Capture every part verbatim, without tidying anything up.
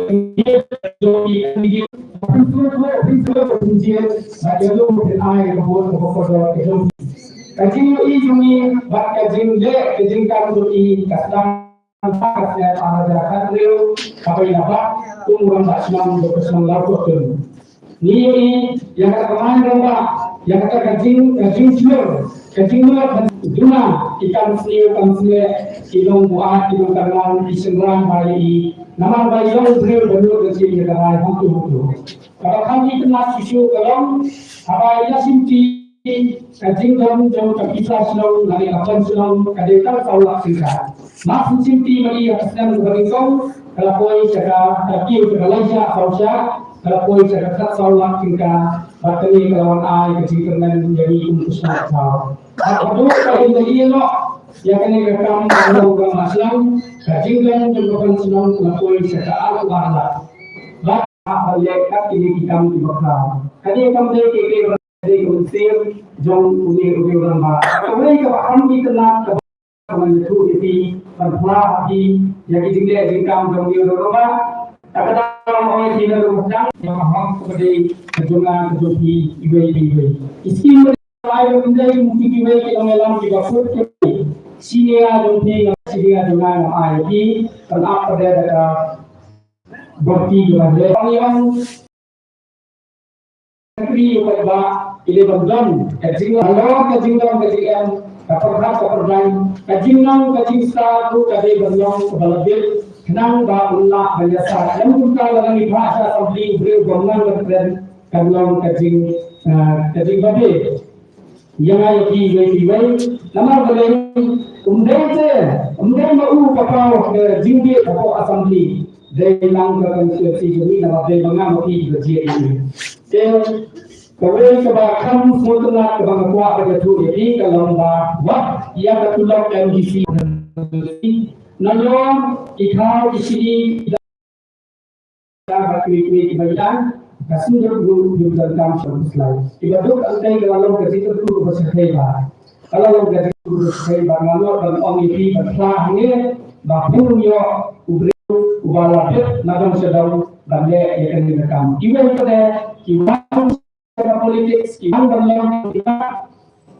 Ka jingïohi jong ngi bad ka jong ka jingïohi jong ngi bad ka jingleh ka jingkam jong ngi ka sdang ha ka snem ar hajar khathynriew, kaba ïa la bat kum u rangbah shnong jong ka shnong Lawkotun. Ngi ïohi ïa kata ka main rangbah, ïa kata ka jing, ka jingshlur, ka jingmut, ka jingduna, ki kam sniew kam snieh, ki nongbuaid, ki nongkynmaw, ki shynrang ba ïohi. Namar ba i long u briew ba nud da jingïakynduh hangto hangto. Kaba kham itynnad shuh shuh ka long haba ïa shimti ka jingdon jong ka pisa shnong lane ka pon shnong ka dei tang saw lak tyngka. Mar shu shimti ma i ha ka snem kaba nyngkong ka la poi sha ka, ka kiew sha ka laishah saw shah, ka la poi sha ka khatsaw lak tyngka. Bad kane ka la wan ai ka jingkyrmen ïa ngi kum ka shnong ka thaw. Bad haduh ba i la ïeh noh ïa kane ka kam ka long ka ma shnong, ka jingdon jong ka pon shnong ka la poi sha ka arphew ar lak. Bad haba leh kat kine ki kam kiba khraw, kane kam dei ki, ki dei ka mynsiem jong une u rangbah. Kawei kaba kham itynnad kaba ngan ïathuh ïa phi, ban phla ha phi ïa ki jingleh jingkam jong une u rangbah. Kata ka daw ong ïa phi na ruh dang ïa ka hok kaba dei ka jong nga ka jong phi iwei pa iwei. Ki skim ba dei ba dei kum kiwei ki nongïalam kiba kut ki senior jong phi, senior jong nga, ngam ai ïa phi ban ap pat da ka bor ki kiba dei. Ong ïa ong Kri u paidbah, i dei ban don ka jinghalor, ka jingdon, ka jingem, ka pyrkhat, ka pyrdaiñ, ka jingnang, ka jingstad ruh ka dei ban long kaba la bit, khnang ba un lah ban ïasaid. Lem kumta lada ngi phah sha assembly u briew bym nang ban kren, kan long ka jing, ah, ka jingbabe. Ïa nga ïa phi iwei pa iwei, namar balei? Ym dei te, ym dei ma u ba paw ka jingbieit hapoh assembly. Dei lang ka constituency jong ngi, namar dei ma nga ma phi kiba jied ïa ngi. Te kawei kaba kham sngewtynnat kaba nga kwah ban ïathuh ïa phi ka long ba wat ïa ka tulop M D C, nalor ki thaw ki shini, ki da ba kiwei kiwei kiba ïaid ka sngewdon ruh ym donkam sha u slai. Kiba duk hangtei ka la long ka jingkyrkhu kaba shyrkhei bha. Ka la long ka jingkyrkhu kaba shyrkhei bha, nga nud ban ong ïa phi ban phla hangne ba phin ïoh u briew uba la bit na dong sha dong ban leh ïa kane ka kam. Kiwei pat de ki wan sha ka politics, ki wan ban long,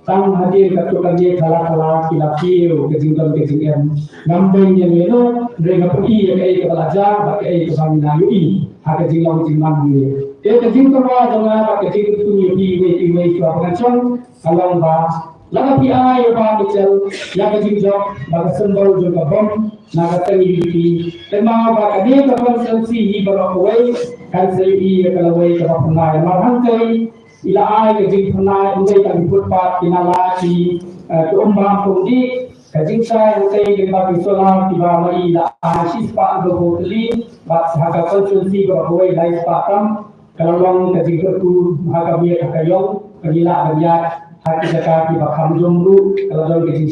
tang hadien katto katne khala khala ki la kiew ka jingdon ka jingem. Ngam beiñ ïa ngi noh, hynrei nga pyni ïa kaei kaba la jia bad kaei kaba ngi nang ïohi ha ka jinglong jingman ngi. Te ka jingkyrpad jong nga bad ka jingkyrkhu ïa phi iwei pa iwei shuwa ba ngan shong, ka long ba lada phi ai ïa u Bah Mitchell ïa ka jingjop bad ka symbol jong ka bom na ka teng U D P, te ma ba kane ka constituency hi baroh kawei kan sa ïohi ïa ka lawei kaba phyrnai. Namar hangtei i la ai ka jingphyrnai, ym dei tang ki footpath, ki nala, ki, eh, ki umbam, ki umdih, ka jingshai hangtei lyngba ki solar kiba ma i la ai shispah hynriewphew tylli, bad ha ka constituency baroh kawei lai spah tam. Ka la long ka jingkyrkhu ha ka miet ha ka ïong, ka ngi lah ban ïaid ha ki jaka kiba kham jong ruh, ka la don ka jing